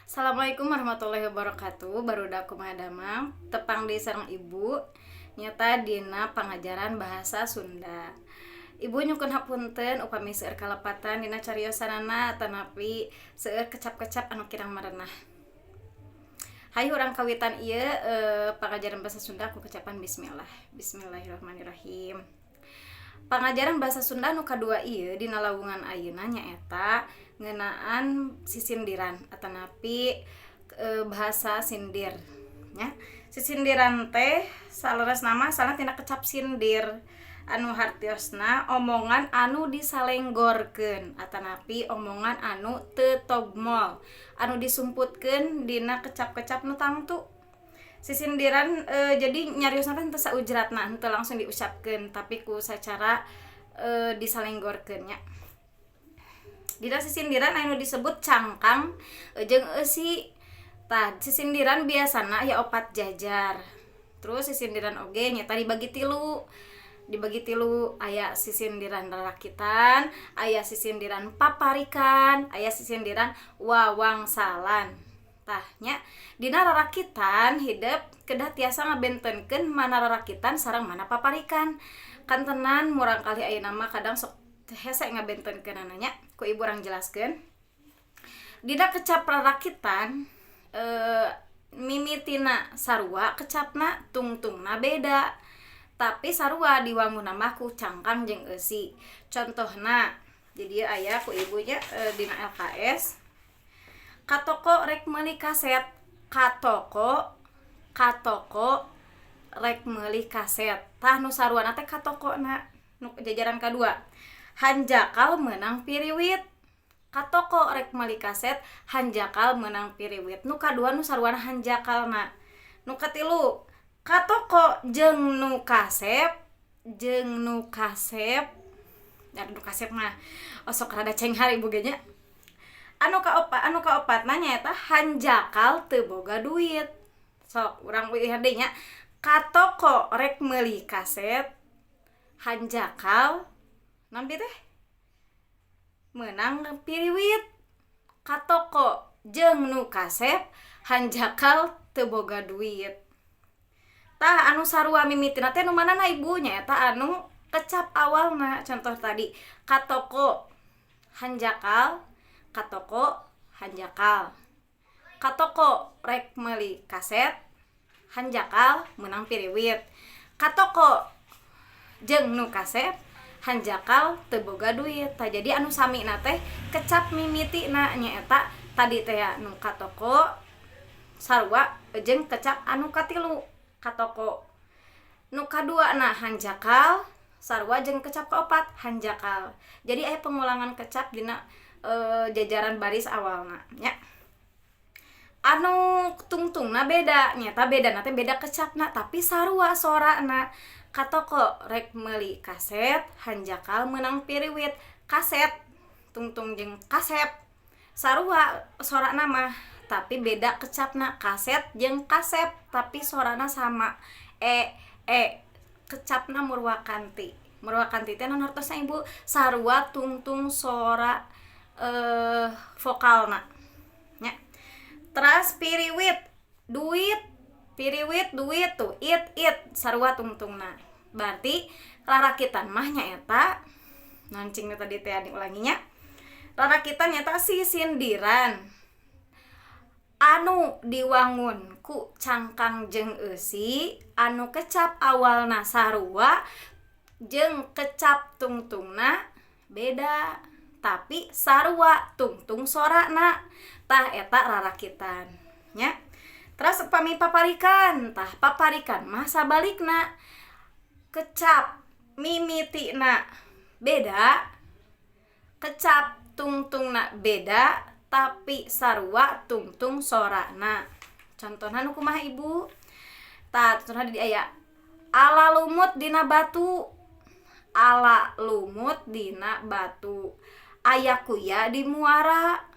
Assalamualaikum warahmatullahi wabarakatuh. Barudak, kumaha damang? Tepang deui sareng Ibu nyata dina pangajaran bahasa Sunda. Ibu nyungkeun hapunten upami seueur kalepatan dina cariosanana tanapi seueur kecap-kecap anu kirang merenah. Hayu urang kawitan ieu pangajaran bahasa Sunda ku kecapan bismillah. Bismillahirrahmanirrahim. Pangajaran bahasa Sunda nu kadua ieu dina lawungan ayeuna nyaeta ngeunaan sisindiran atanapi bahasa sindir nya. Sisindiran teh saleresna mah asalna tina kecap sindir anu hartiosna omongan anu disalenggorkeun atanapi omongan anu teu togmol anu disumputkeun dina kecap-kecap nu tangtu. Sisindiran jadi nyariosna teh henteu saujratna, henteu langsung diucapkeun, tapi ku sacara disalenggorkeun nya. Dina sisindiran anu disebut cangkang jeung eusi. Tah, sisindiran biasana aya opat jajar. Terus sisindiran oge nyata dibagi tilu, dibagi tilu: aya sisindiran rarakitan, aya sisindiran paparikan, aya sisindiran wawangsalan. Tah nya, dina rarakitan hidep kedah tiasa ngabentenkeun mana rarakitan sareng mana paparikan. Kantenan murangkalih ayeuna mah kadang sok hese ngabentenkeunana nya. Ku Ibu urang jelaskeun. Dina kecap rarakitan mimitina sarua kecapna, tungtungna beda, tapi sarua diwangunna mah ku cangkang jeung eusi. Contohna di dieu aya ku Ibu nya dina LKS: ka toko rek meuli kaset. Ka toko, ka toko rek meuli kaset. Tah, nu saruana teh ka tokona nu jajaran kadua. Hanjakal meunang piriwit. Ka toko rek meuli kaset, hanjakal meunang piriwit. Nu kadua nu saruana hanjakalna. Nu katilu, ka toko jeung nu kasep, jeung nu kasep. Da nu kasep mah osok rada cenghar Ibu ge nya. Anu kaopatna nyaeta hanjakal teu boga duit. Sok urang uih deui nya: ka toko rek meuli kaset, hanjakal naon teh meunang piriwit, ka toko jeung nu kasep, hanjakal teu boga duit. Tah, anu sarua mimitina teh nu manana, Ibu? Nyaeta anu kecap awalna. Contoh tadi ka toko, hanjakal, ka toko, hanjakal, ka toko rek meuli kaset, hanjakal meunang piriwit, ka toko jeung nu kasep, hanjakal teu boga duit. Tah, jadi anu samina teh kecap mimitina nyaeta tadi teh nu ka toko sarua jeung kecap anu katilu ka toko. Nu kadua na hanjakal sarua jeung kecap kaopat hanjakal. Jadi aya pengulangan kecap dina jajaran baris awalna nya. Anu tungtungna beda nyata beda teh beda kecapna, tapi sarua sorana: ka toko rek meuli kaset, hanjakal meunang piriwit. Kaset tungtung jeung kasep sarua sorana mah, tapi beda kecapna. Kaset jeung kasep, tapi sorana sama, e e, kecapna murwakanti. Murwakanti teh naon hartosna, Ibu? Sarua tungtung sora vokalna nya. Teras piriwit, duit, piriwit, duit tuh it it, sarua tungtungna. Berarti rarakitan mah nyaeta naon cing tadi teh diulanginya? Rarakitan nyaeta sisindiran anu diwangun ku cangkang jeung eusi anu kecap awalna sarua jeung kecap tungtungna beda, tapi sarua tungtung sorana. Tah, eta rarakitan nya. Terus upami paparikan? Tah, paparikan mah sabalikna, kecap mimitina beda, kecap tungtungna beda, tapi sarua tungtung sorana. Contohna nu kumaha, Ibu? Tah, contohna di aya: ala lumut dina batu, ala lumut dina batu, aya kuya di muara,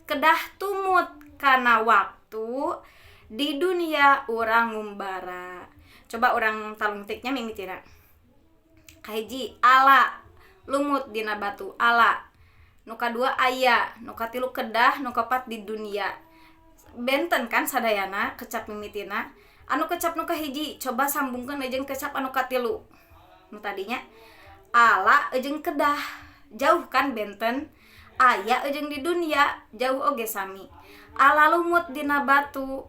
kedah tumut kana waktu, di dunia urang ngumbara. Coba urang talungtik nya mimitina. Kahiji, ala lumut dina batu, ala. Nu kadua aya, nu katilu kedah, nu kaopat di dunia. Benten kan sadayana kecap mimitina. Anu kecap nu kahiji coba sambungkeun jeung kecap anu katilu nu tadinya ala jeung kedah, jauh kan benten. Aya jeung di dunia, jauh oge sami. Ala lumut dina batu,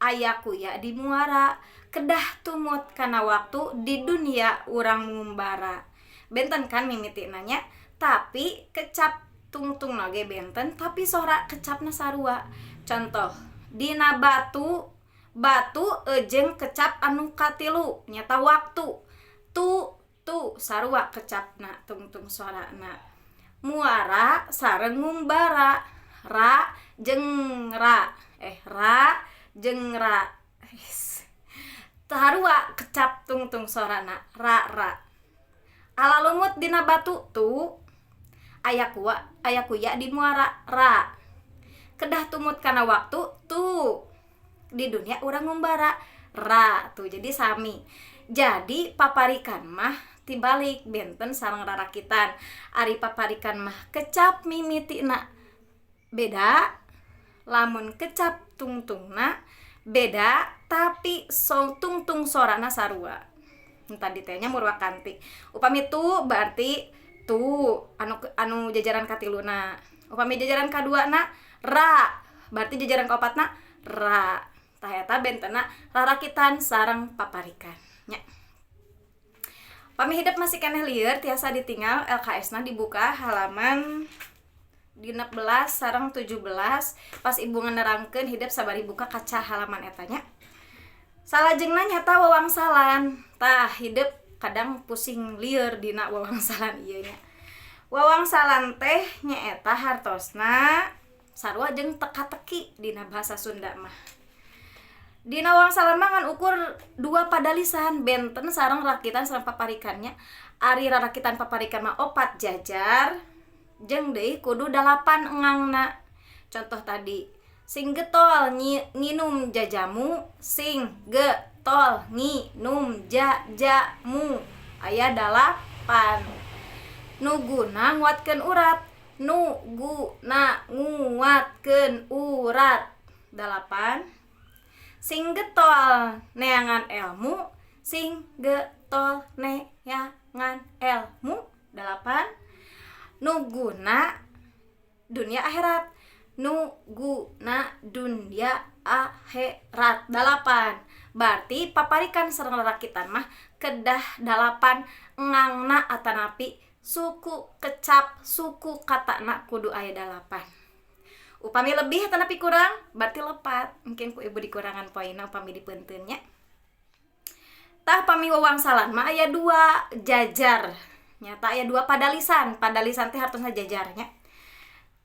aya kuya di muara, kedah tumut kana waktu, di dunia urang ngumbara. Benten kan mimitina nya, tapi kecap tungtung ge benten, tapi sora kecapna sarua. Contoh dina batu, batu jeung kecap anu katilu nyata waktu, tu tu sarua kecapna tungtung sorana. Muara sareng ngumbara, ra jeung ra, ra jeung ra sarua kecap tungtung sorana, ra ra. Ala lumut dina batu tu, aya kuya, aya kuya di muara ra, kedah tumut kana waktu tu, di dunia urang ngumbara ra tuh. Jadi sami. Jadi paparikan mah tibalik, benten sareng rarakitan. Ari paparikan mah kecap mimitina beda, lamun kecap tungtungna beda, tapi so tungtung sorana sarua. Tadi teh nya murwakanti, upami tu berarti tu anu anu jajaran katiluna, upami jajaran kaduana ra, berarti jajaran kaopatna ra. Tah, eta bentena rarakitan sareng paparikan nya. Pami hidep masih keneh lieur, tiasa ditinggal LKS na dibuka halaman 16 sareng 17. Pas ibu ngenerangkeun, hidep sabari buka kaca halaman eta nya. Salajengna nyata wawangsalan. Tah, hidep kadang pusing lieur dina wawangsalan ieu nya. Wawangsalan teh nyaeta hartosna sarua jeung teka-teki dina bahasa Sunda mah. Dina wangsalan mah ngan ukur dua padalisan, benten sareng rakitan sareng paparikannya. Ari rarakitan paparikan mah opat jajar jeung deui kudu dalapan engangna. Contoh tadi, sing getol nginum jajamu, sing getol nginum jajamu, aya dalapan. Nu guna nguatkeun urat, nu guna nguatkeun urat, dalapan. Sing getol neangan ilmu, sing getol neangan ilmu, dalapan. Nu guna dunia akhirat, nu guna dunia akhirat, dalapan. Berarti paparikan sareng rarakitan mah kedah dalapan engangna atanapi suku kecap, suku katana kudu aya dalapan. Upami lebih atanapi kurang berarti lepat, mungkin ku ibu dikurangan poinna upami dipeunteun nya. Tah, pami wawangsalan mah aya dua jajar, nyata aya dua padalisan. Padalisan teh hartosna jajarnya.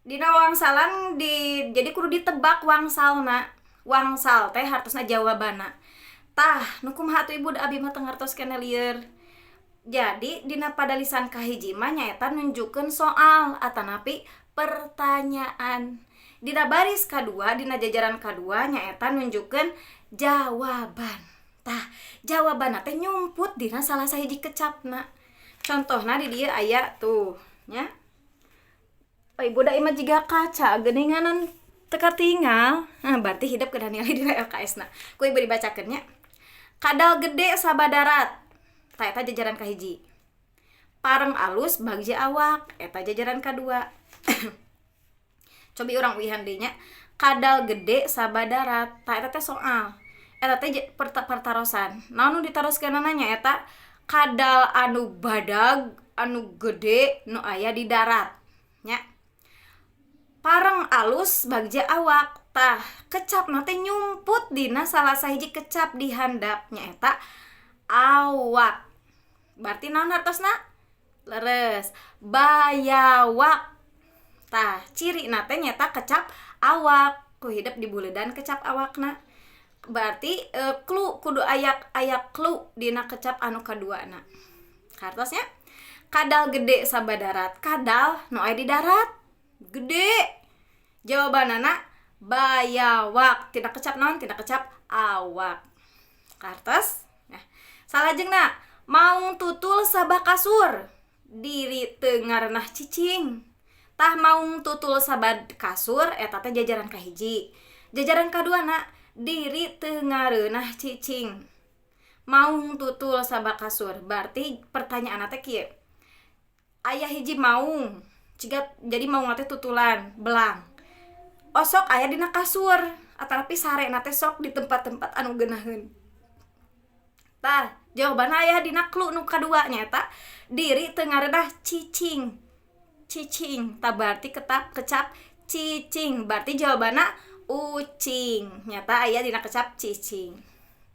Dina wangsalan di jadi kudu ditebak wangsalna. Wangsal teh hartosna jawabana. Tah, nu kumaha atuh ibu, da abi mah teu ngartos keneh lieur. Jadi dina padalisan kahiji mah nyaeta nunjukkeun soal atanapi pertanyaan. Dina baris kadua, dina jajaran kadua, nyaeta nunjukkeun jawaban. Tah, jawabanna teh nyumput dina salah sahiji kecapna. Contohna di dieu aya tuh nya. Oh, ibu da ieu mah jiga kaca geuninganan teu katingal. Nah, berarti hidep kedah ningali dina LKS na. Ku ibu dibacakeun nya. Kadal gede sabadarat. Tah, eta jajaran kahiji. Pareng alus bagja awak, eta jajaran kadua. Cobi urang uihan deui nya. Kadal gede sabadarat. Tah, eta teh soal. Eta teh pertarosan. Naon nu ditaroskeunana? Eta kadal anu badag, anu gede nu aya di darat nya. Pareng alus bagja awak. Tah, kecapna teh nyumput dina salah sahiji kecap di handap, nyaeta awak. Berarti naon hartosna? Leres, bayawak. Tah, cirina teh nyaeta kecap awak. Ku hidep dibuledan kecap awakna. Berarti klu kudu aya aya klu dina kecap anu kaduana. Hartosnya kadal gede sabadarat, kadal nu aya di darat gede, jawabanana bayawak. Tina kecap naon? Tina kecap awak. Kartos. Nah, salajengna maung tutul sabakasur, diri teu ngarenah cicing. Tah, maung tutul sabad kasur, eta teh jajaran kahiji. Jajaran kaduana, diri teu ngareunah cicing, maung tutul sabakasur. Berarti pertanyaan teh kieu, aya hiji maung ciga, jadi maung teh tutulan belang, osok aya dina kasur atanapi sare teh sok di tempat-tempat anu geunaheun. Tah, jawabanna aya dina clue nu kadua, nyaeta diri teu ngareunah cicing. Cicing tah berarti ketap kecap cicing, berarti jawabanna ucing, nyata aya dina kecap cicing.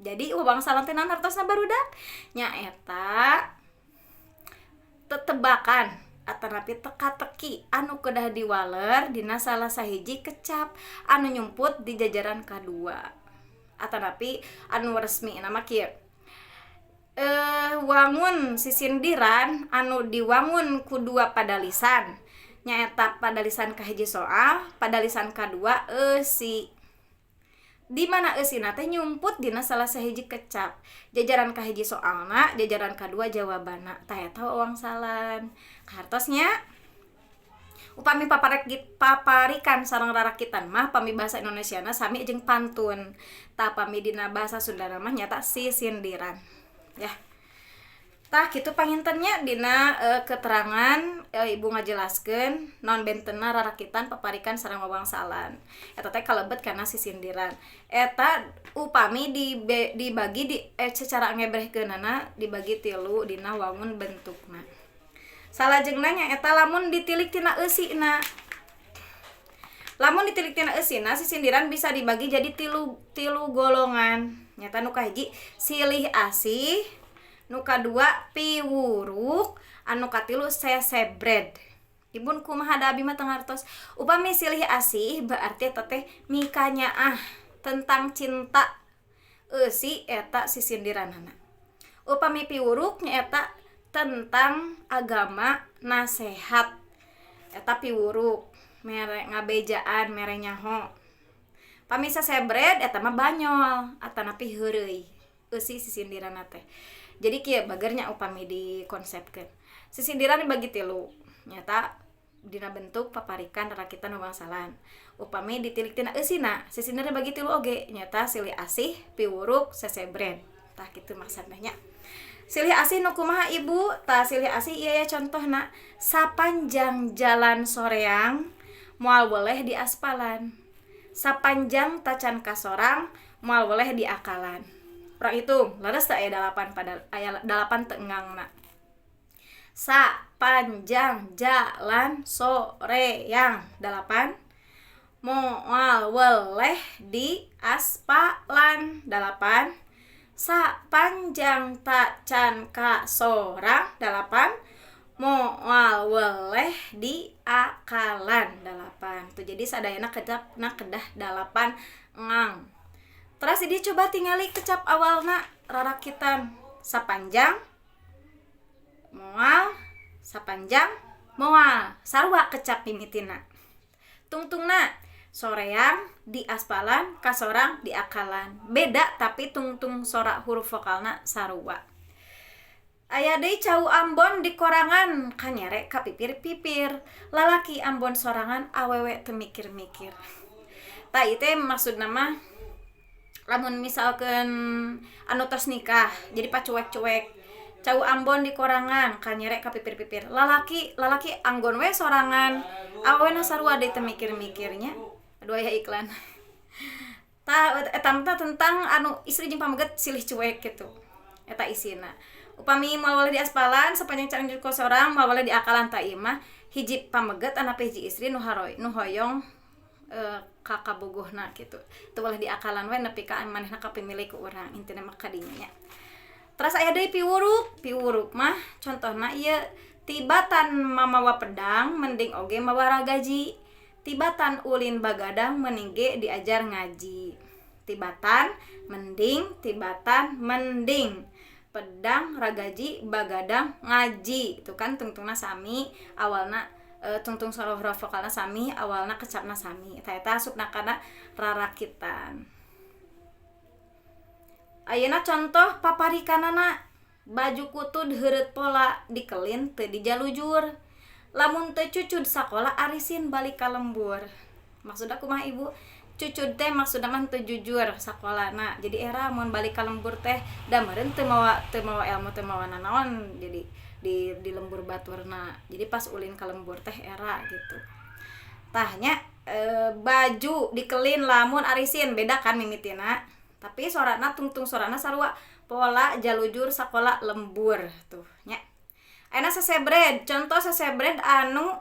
Jadi wawangsalan teh naon hartosna, barudak? Nyaeta tetebakan atanapi teka-teki anu kedah diwaler dina salah sahiji kecap anu nyumput di jajaran kadua. Atanapi anu resmi nama kieu, wangun sisindiran anu diwangun ku dua padalisan, nyaeta padalisan kahiji soal, padalisan kadua eusi, di mana eusina teh nyumput dina salah sahiji kecap, jajaran kahiji soalna, jajaran kadua jawabanna. Tah, eta wawangsalan. Kahartos nya? Upami paparikan sareng rarakitan mah, pami bahasa Indonesia na sami jeung pantun. Tah, pami dina bahasa Sunda mah nyata sisindiran ya. Tah, kitu panginten nya dina keterangan ibu ngajelaskeun naon bentena rarakitan, paparikan sareng wawangsalan. Eta teh kalebet kana sisindiran. Eta upami dibagi secara ngebrehkeunana dibagi tilu dina wangun bentukna. Salajengna nyaeta lamun ditilik tina eusina. Lamun ditilik tina eusina, sisindiran bisa dibagi jadi tilu tilu golongan. Nyata nu kahiji silih asih, nu kadua piwuruk, anu katilu sesebred. Ibun kumaha, da abi mah teu ngartos. Upami silih asih berarti eta teh mikanyaah tentang cinta, eusi eta sisindiranana. Upami piwuruk nyaeta tentang agama, nasehat, eta piwuruk, mere ngabejaan, mere nyaho. Pami sesebred eta mah banyol atanapi heureuy eusi sisindiranna teh. Jadi kieu bager nya, upami dikonsepkeun sisindiran dibagi tilu, nyata dina bentuk paparikan, rarakitan, wawangsalan. Upami ditilik tina eusina, sisindiran dibagi tilu oge, nyata silih asih, piwuruk, sesebred. Tah, kitu maksudna nya. Silih asih nu kumaha, Ibu? Tah, silih asih ieu ya contohna: sapanjang jalan soreang moal weleh diaspalan, sapanjang tacan kasorang moal weleh diakalan. Urang hitung, leres teu? Aya dalapan, pada aya dalapan tengangna. Sapanjang jalan soreang dalapan, moal weleh diaspalan dalapan, sapanjang tacan kasorang dalapan, moal weleh diakalan dalapan. Tuh, jadi sadayana kedapna kedah dalapan ngang. Terus ini coba tingali kecap awalna rarakitan, sapanjang moal, sapanjang moal, sarua kecap mimitina. Tungtungna soreang, di aspalan, kasorang, diakalan, beda tapi tungtung sorak huruf vokalna sarua. Aya deui, cau Ambon di korangan kanyere ka pipir-pipir, lalaki Ambon sorangan awewe teu mikir-mikir. Tah, ieu teh maksudna mah lamun misalkan anu tos nikah jadi pacuek-cuek. Cau Ambon di korangan kanyere ka pipir-pipir, lalaki lalaki anggon we sorangan, awewena sarua deui teu mikir-mikirnya. Aduh, aya iklan. Tah, eta mah tentang anu istri jeung pameget silih cuek gitu, eta isina. Upami moal weleh diaspalan, sepanjang can sorang, moal weleh diakalan, tah ieu mah hiji pameget anapi hiji istri nu haroy nu hoyong ka kabogohna gitu, teu boleh diakalan we nepi ka manehna kapimilih ku urang, intina mah kadinya nya. Terus aya deui piwuruk. Piwuruk mah contohna ieu: tibatan mamawa pedang mending oge mawa ragaji, tibatan ulin bagadang mending ge diajar ngaji. Tibatan mending, tibatan mending, pedang, ragaji, bagadang, ngaji, itu kan tungtungna sami awalna, tungtung huruf vokalna sami awalna, kecapna sami. Eta eta asupna kana rarakitan. Ayeuna contoh paparikanana: baju kutud heureut pola, dikelin teu dijalujur, lamun teu cucud sakola arisin balik ka lembur. Maksudna kumaha, Ibu? Cucud teh maksudna mah teu jujur sakolana, jadi era mun balik ka lembur teh da meureun teu mawa ilmu, teu mawa nanaon. Jadi di lembur baturna, jadi pas ulin ka lembur teh era gitu tah nya. Baju dikelin lamun arisin, beda kan mimitina, tapi sorana tungtung sorana sarua, pola jalujur sakola lembur tuh nya. Ayeuna sesebred, contoh sesebred anu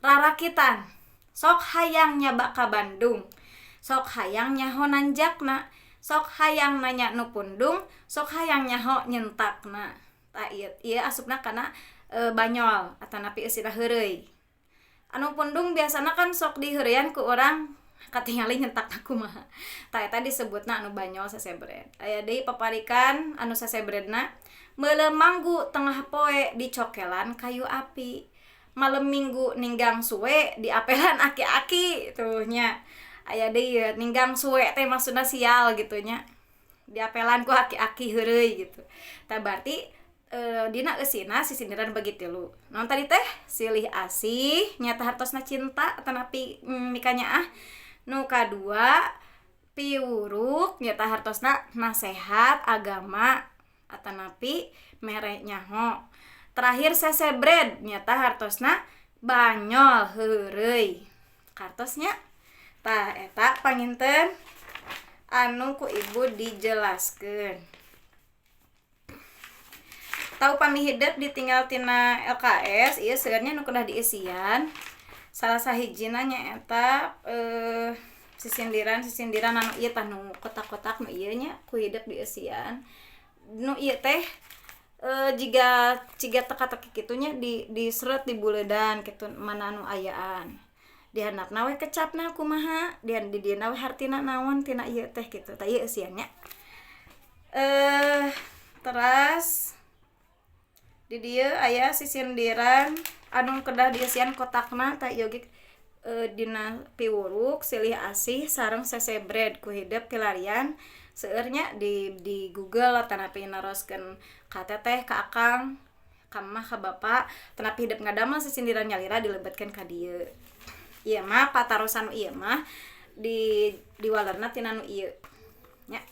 rarakitan: sok hayang nyaba ka Bandung, sok hayang nyaho nanjakna, sok hayang nanya nu pundung, sok hayang nyaho nyentakna. Tah, ieu ieu asupna kana banyol atanapi eusina heureuy. Anu pundung biasana kan sok diheureyan ku urang, katingali nyentakna kumaha. Tah, eta disebutna anu banyol, sesebred. Aya deui paparikan anu sesebredna: meuleum manggu tengah poe dicokelan kayu api, malem minggu ninggang suwe diapelan aki-aki. Tuh nya, aya deui ieu ninggang suwe teh maksudna sial gitu nya, diapelan ku aki-aki, heureuy gitu. Tah, berarti dina eusina sisindiran bagi tilu. Naon tadi teh? Silih asih, nyata hartosna cinta atanapi mikanyaah. Nu kadua piwuruk, nyata hartosna nasehat agama atanapi mere nyaho. Terakhir sesebred, nyata hartosna banyol, heureuy. Kartosnya. Tah, eta panginten anu ku ibu dijelaskeun. Tah, upami hidep ditinggal tina LKS ieu seueurnya nu kedah diisian. Salah sahijina nyaeta sisindiran sisindiran anu ieu tah, nu kotak-kotak nu ieu nya, ku hidep dieusian. Nu ieu teh jiga jiga teka-teki kitu nya, di diseret di buledan kitu, mana anu ayaan di handapna we, kecapna kumaha, di dieuna we hartina naon tina ieu teh kitu. Tah, ieu eusian nya. Teras di dieu aya sisindiran anu kedah dieusian kotakna. Tah, ieu ge dina piwuruk, silih asih sareng sesebred, ku hidep pilarian. Seueur nya di Google atanapi naroskeun ka teteh, ka akang, ka mamah, ka bapa, tanapi hidep ngadamel sisindiran nyalira dilebetkeun ka dieu. Ieu mah patarosan, ieu mah di diwalerna tina nu ieu nya.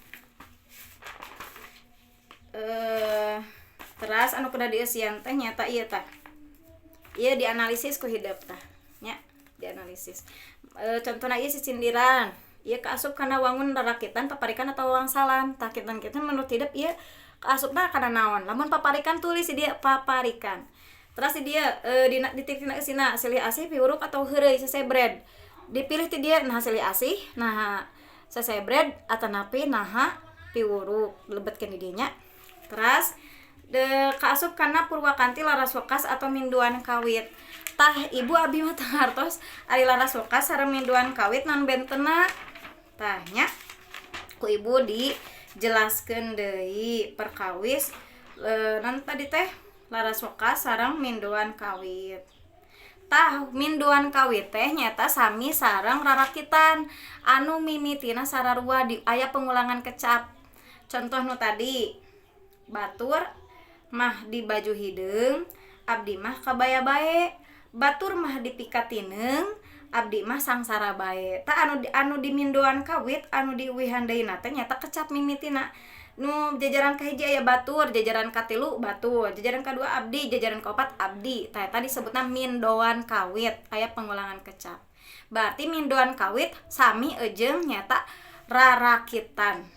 Teras anu kedah dieusian teh nyaeta ieu. Tah, ieu dianalisis ku hidep. Tah nya, dianalisis. Contohna ieu sisindiran ieu kaasup kana wangun rarakitan, paparikan, atau wangsalan. Tah, kinten-kinten menurut hidep ieu kaasupna kana naon? Lamun paparikan, tulis di dieu paparikan. Terus di dieu dina di titik eusina silih asih, piwuruk, atau heureuy, sesebred, dipilih ti dieu nah silih asih, nah sesebred, atanapi naha piwuruk, lebetkeun di dieu nya. Teras de kaasup kana purwakanti, laras wekas, atau minduan kawit. Tah, ibu, abi mah teu ngartos ari laras wekas sareng minduan kawit naon bentena. Tah nya, ku ibu dijelaskeun deui perkawis naon tadi teh, laras wekas sareng minduan kawit. Tah, minduan kawit teh nyaeta sami sareng rarakitan, anu mimitina sararua, di aya pengulangan kecap. Contoh nu tadi, batur mah di baju hideung, abdi mah kabaya bae, batur mah dipikatineung, abdi mah sangsara bae. Tah, anu di minduan kawit anu diuwihan deui teh nyaeta kecap mimitina. Nu jajaran kahiji aya batur, jajaran katilu batur, jajaran kadua abdi, jajaran kaopat abdi. Tah, eta disebutna mindoan kawit, aya pengulangan kecap. Berarti mindoan kawit sami jeung nyaeta rarakitan.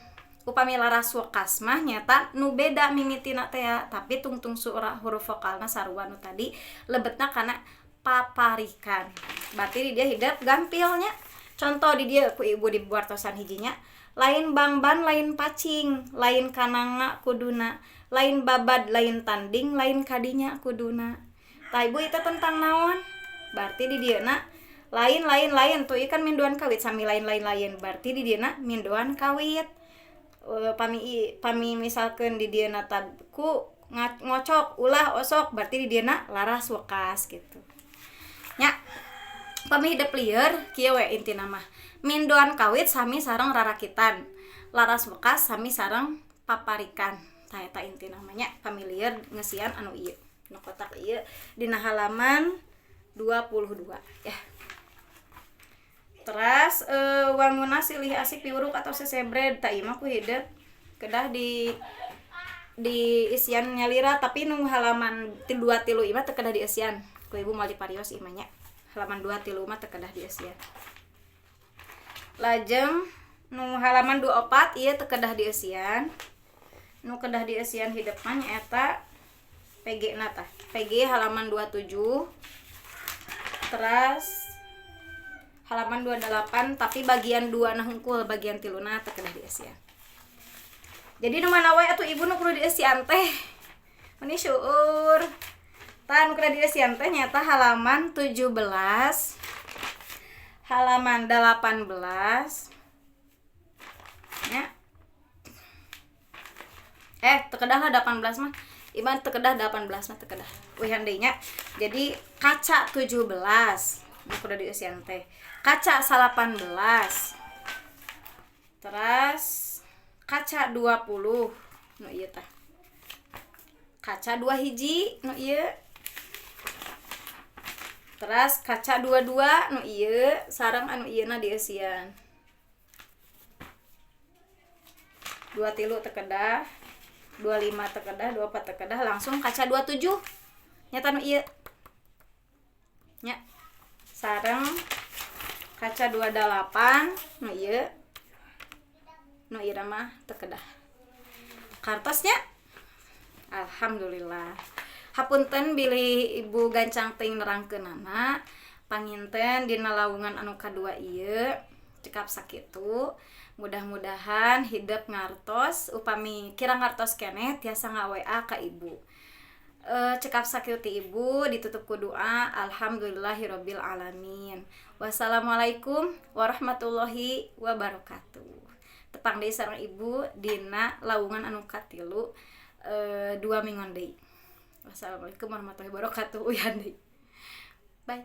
Upami laras wekas mah nyaeta nu beda mimitina teh, tapi tungtung suara huruf vokalna sarua. Nu tadi lebetna kana paparikan. Berarti di dieu hidep gampilnya. Contoh di dieu ku ibu dibuartosan hijinya: lain bangban lain pacing, lain kananga kuduna, lain babad lain tanding, lain kadinya kuduna. Tah, ibu, itu tentang naon? Berarti di dieu na lain, lain, lain. Tuh, ieu kan minduan kawit, sami lain, lain, lain, berarti di dieu na minduan kawit. Pami pami misalkan di dieu na ku ngocok ulah osok, berarti di dieu na laras wekas gitu nya. Pami hidep lieur kieu we, intina mah minduan kawit sami sareng rarakitan, laras wekas sami sareng paparikan. Tah, eta intina mah nya, pami lieur ngeusian anu ieu, nu kotak ieu dina halaman 22 ya. Teras wanguna silih asih piwuruk atau sesebred. Tah, ieu mah ku hidep kedah di isian nyalira, tapi nu halaman 2 3 ieu mah teu kedah dieusian ku ibu, moal diparios ieu mah nya. Halaman 2 3 mah teu kedah dieusian. Lajeng nu halaman 24 ieu teu kedah dieusian. Nu kedah dieusian hidep mah nyaeta PG na. Tah, PG halaman 27, teras halaman 28, tapi bagian 2 na hungkul, bagian 3 na teu kedah dieusian. Jadi nu mana wae atuh, ibu, nu kudu dieusian teh? Meni seueur. Tah, nu kudu dieusian teh nyaeta halaman 17, halaman 18 nya. Teu kedah lah 18 mah. Iban teu kedah, 18 mah teu kedah. Uihan deui nya. Jadi kaca 17 nu kudu dieusian teh, kaca 18, teras kaca 20 nu ieu. Tah, kaca 2 hiji nu ieu, teras kaca 22 nu ieu, sareng anu ieu na dieusian. 23 teu kedah, 25 teu kedah, 24 teu kedah, langsung kaca 27 nyata nu ieu nya, sareng kaca 28 nu ieu. Nu ieu mah teu kedah. Kartosnya, alhamdulillah. Hapunten bilih ibu gancang teuing nerangkeunana. Panginten dina lawungan anu kadua ieu cekap sakitu. Mudah-mudahan hidep ngartos. Upami kirang ngartos keneh, tiasa nga WA ka ibu. Cekap sakitu ti ibu, ditutup ku doa. Alhamdulillahirabbil alamin. Wassalamualaikum warahmatullahi wabarakatuh. Tepang deui sareng ibu dina lawungan anu katilu 2 minggon deui. Wassalamualaikum warahmatullahi wabarakatuh. Uihan deui, bye.